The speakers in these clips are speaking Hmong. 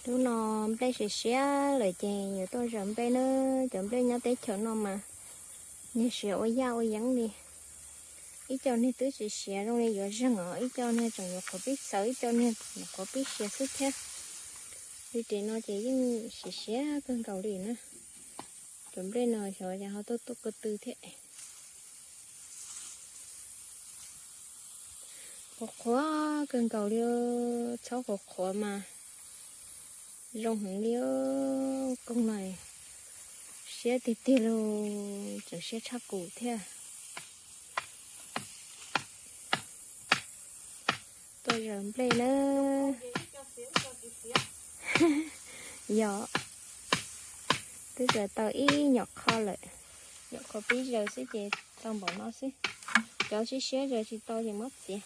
Hnub no nplej siav siav lawm ces yuav tuaj zaws nplej na. Cov nplej nyob teb chaws no mas niag siav ua yaj ua yeeb li. Ib co niag twb tsis siav zoo li yuav zeeg os, ib co niag tseem nyuam qhuav pib txhawv, ib co niag nyuam qhuav pib siav xwb thiab. Li ris no ces yeej siav siav kawg nkaus li na. Cov nplej no xyov ces ho tuaj tuaj ko tw thiab. Qhuav qhuav kawg nkaus li, txhob qhuav qhuav mas zoo heev li. Koog no siab tiag tiag li, tseem siab tshaj kuv thiab. Tuaj zaws nplej na. Yog, twb zaws tau ib nyuam qho lawm, nyuam qhuav pib zaws xwb ces tau npaum no xwb. Cov siab siab zaws tsis tau ces muab txiav.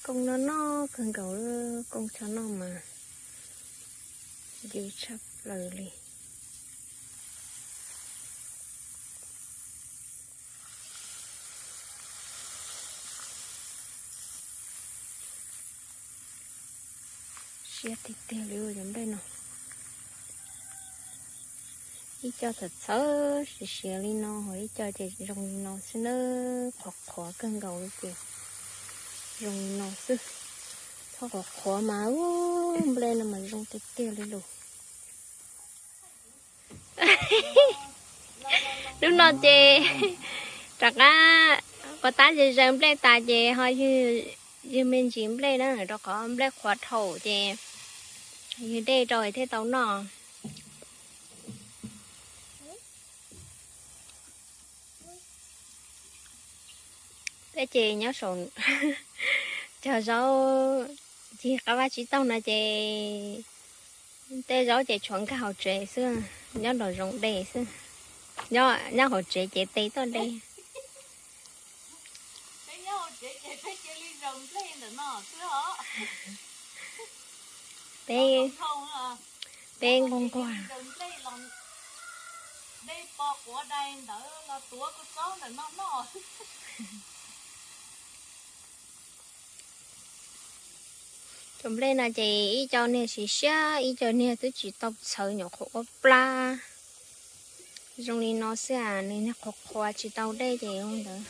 Koog no noj kawg nkaus, koog tsho noj mas yws tshaj plaws li. Siab tiag tiag li cov nplej no. Ib co txawv txawv siav siav li no, ho ib co ces zoo li no xwb na, qhuav qhuav kawg nkaus li ces zoo li no xwb. Txhob qhuav qhuav mas, nplej no mas zoo tiag tiag li lus. Hnub no ces rov qab, qhuav tab ze zaws nplej tas ces ho ywg me ntsis nplej na, rau qhov nplej qhuav dhau ces ywg dej rau thiaj tau noj. Peb ces nyob saum cog zaub, cig qab vaj tsib taug no ces tej zaub ces tshuav nkag hauv tsev xwb, nyob nraum zoov de xwb. Nyob hauv tsev ces te tuaj de. Peb, peb nquag nquag. Cov nplej no ces ib co niag siav siab, ib co niag twb tsis tau txhawv, nyuam qhuav ua plab. Zoo li no xwb, nws niag qhuav qhuav tsis tau dej ces zoo ntawd.